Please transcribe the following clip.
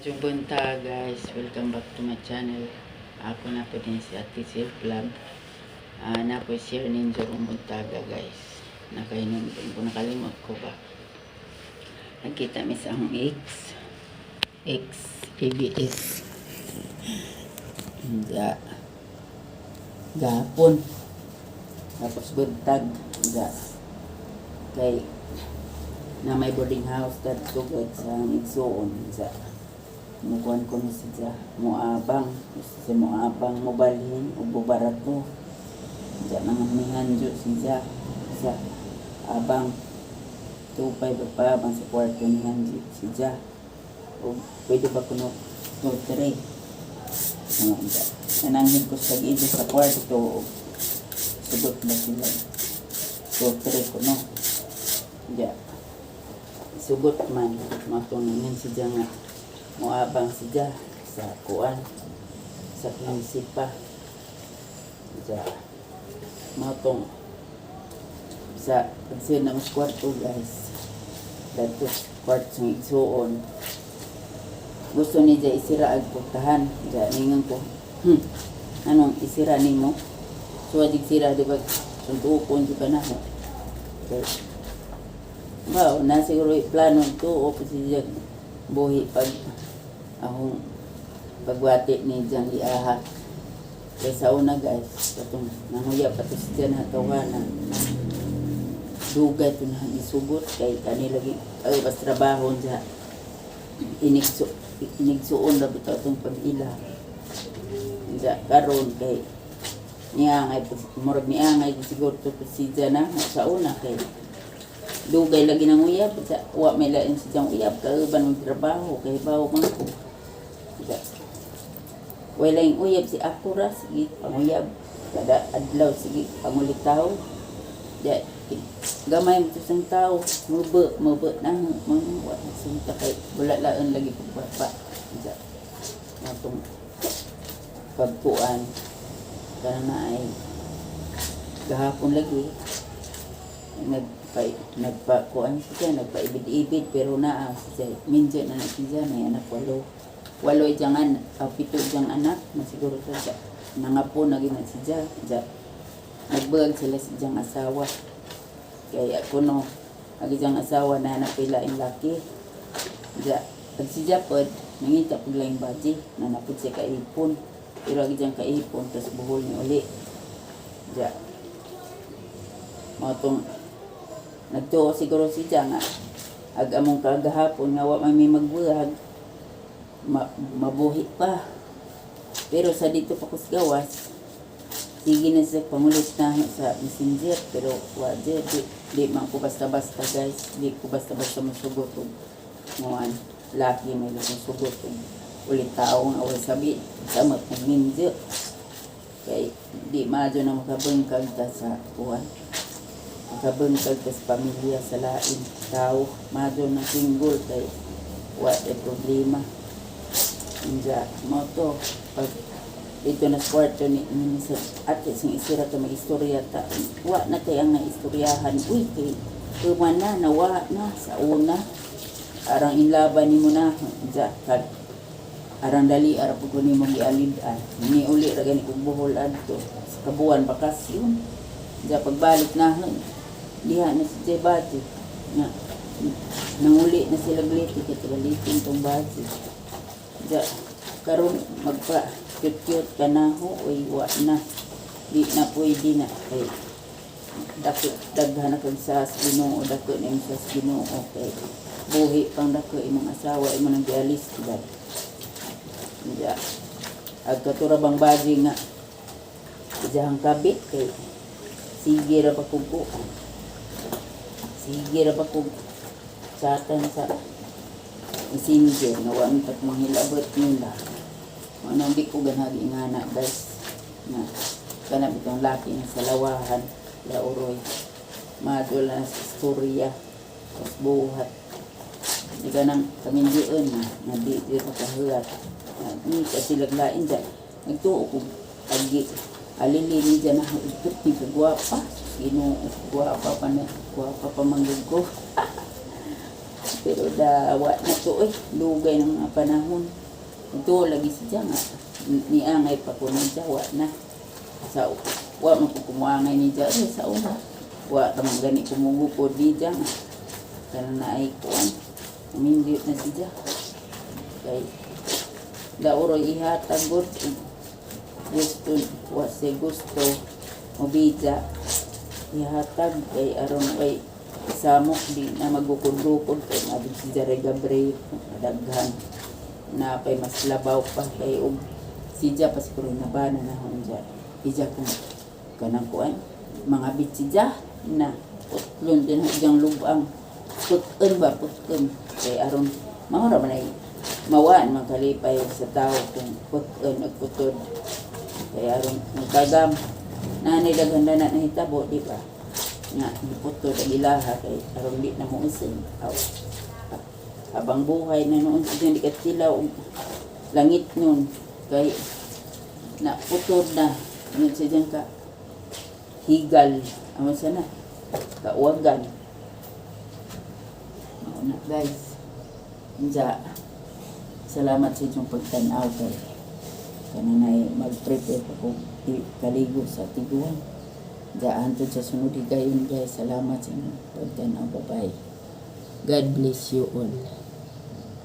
Maayong buntag, guys, welcome back to my channel. Ako na po din si Ate Sil Vlog. Na po share ninyo ang buntaga, guys. Nakahinumdum ko, nakalimot ko ba. Nagkita mi sa akong ex. Ex ABS. Ga gahapon. Tapos buntag ga kay na may boarding house kadto, guys, sa igsuon sa mukuan ko ni siya, moabang gusto siya, moabang mobalhin ug barato diya nangamihan jud siya sa abang 2.5 pa abang sa kwarto ni Hanji siya ug pwede ba kuno 2.3 ano diya nananghin ko sa ido sa kwarto ug sugot na sila 2.3 kuno diya sugot man matungingan siya nga moabang siya sa kuan sa 15 pa siya matong sa pagsin na mas kwarto, guys, dadto sa kwarto sa igsuon. Gusto ni siya isira ang putahan diya. Ningan ko, anong isira nimo? So adig sira di ba, suntukon di ba na okay. Wow, na siguro plano ito o kasi siya buhi pag akong pagwati ni Jang Iaha. Kaya sa una, guys, katong nanguya pa to siya na tawana. Dugay to na isugot kay kani lagi ay bas trabaho niya. Inigsuon ra bitaw itong pag-ila. Diya karon kay niangay murag niangay siguro to siya na sa una kay dugay lagi nang uyab sa wa may lain sa siyang uyab kauban og trabaho kay bawo man ko. Sa way laing uyab si ako ra, sige panguyab kada adlaw, sige pangulitaw di gamay mo to sang tao, mube mube na mga wa sunta kay wala laan lagi pagpapa sa atong pagkuan kana na ay gahapon lagi nagpa kuan siya, nagpaibid-ibid, pero naa siya minjo na na siya, may anak, walo walo jangan pito jang anak na siguro to siya nangapo na gina siya ja. Nagbuwag sila sa jang asawa kay ako no agi jang asawa na napila in laki ja. Pag siya pod nangita pag laing baji na napud siya kaipon, pero agi jang kaipon tas buhol ni uli ja. Mao tong nagtuo siguro si nga ag among kagahapon nga wa man mi magbuhag mabuhi pa. Pero sa dito pa kus gawas, sige na siya pangulit na sa Messenger, pero wa di, di, di man ko basta-basta, guys, di ko basta-basta masugot og nguan laki may masugot og ulit tao nga away sabi sa mat ng minjo kay di madyo na makabungkag ta sa kuan, makabungkag ta sa pamilya sa lain tao. Madyo na single kay wa de problema. Inja mo to pag dito na sa kwarto ni sa ate sing isira to may istorya ta, wa na kay ang istoryahan, uy, kay kuman na nawa na sa una arang inlaban nimo na ja kad arang dali ara pud ko nimo gialid-an ni uli ra gani kog buhol adto sa kabuan bakasyon ja. Pagbalik na diha na si Jebati nga nanguli na sila gliti kay tagalitin tong bati ja. Karon magpa cute cute ka na ho, uy, wa na, di na pwede na kay dako daghan na kag sa Ginoo, dako na imong sa Ginoo kay buhi pang dako imong asawa imo nang gialis ba ja. Ag katura bang baji nga ijahang kabit kay sige ra pa kog kuan, sige ra pa kog chatan sa Messenger nga wa mi pat manghilabot nila. Ano, di ko ganhagi nga na, guys, nga kana bitong laki nga sa lawahan lauroy madula na sa istorya tas buhat di ka nang kamindion na nga di di makahulat na ni kasi laglain dyan. Nagtuo ko agi alili ni dyan na ito ni kagwapa. Ginoo, gwapa pa na, gwapa pa manggug ko. Pero dawa na to eh. Lugay ng mga panahon. Ito lagi siya nga. Niangay pa ko niya, wa na. Sa wa man ko kumuangay ni Ja eh, sa una. Wa ra man gani kumugukod ni Ja nga. Kana na ay kuan. Amindiyot na si Ja. Kay dauro ihatag gud gusto, wa siya gusto mobija, ihatag kay aron kay samok di na magukod-ukod kay madug si Jare Gabriel daghan na kay mas labaw pa kay og si Ja pa siguro nabana na hon ja ija kung kanang kuan mga bit si Ja na putlon din ha diyang lubang, putkon ba, putkon kay aron mao ra man ay mawaan man kalipay sa tao kung putkon ug putod kay aron magkagam nanay daghan na nahitabo, di ba, nga putod ang ilaha kay aron di na mo usin. Aw, habang buhay na noon siya di katilaw og langit nun kay na putod na yun siya dyan ka higal amo siya na kauwagan. Mao na, guys. Unsa, salamat sa inyong pagtan-aw kay kananay mag-prepare pa ko kaligo sa tiguan. Daan to sa sunod higayon, guys. Salamat sa inyong pagtan-aw. Bye bye. God bless you all.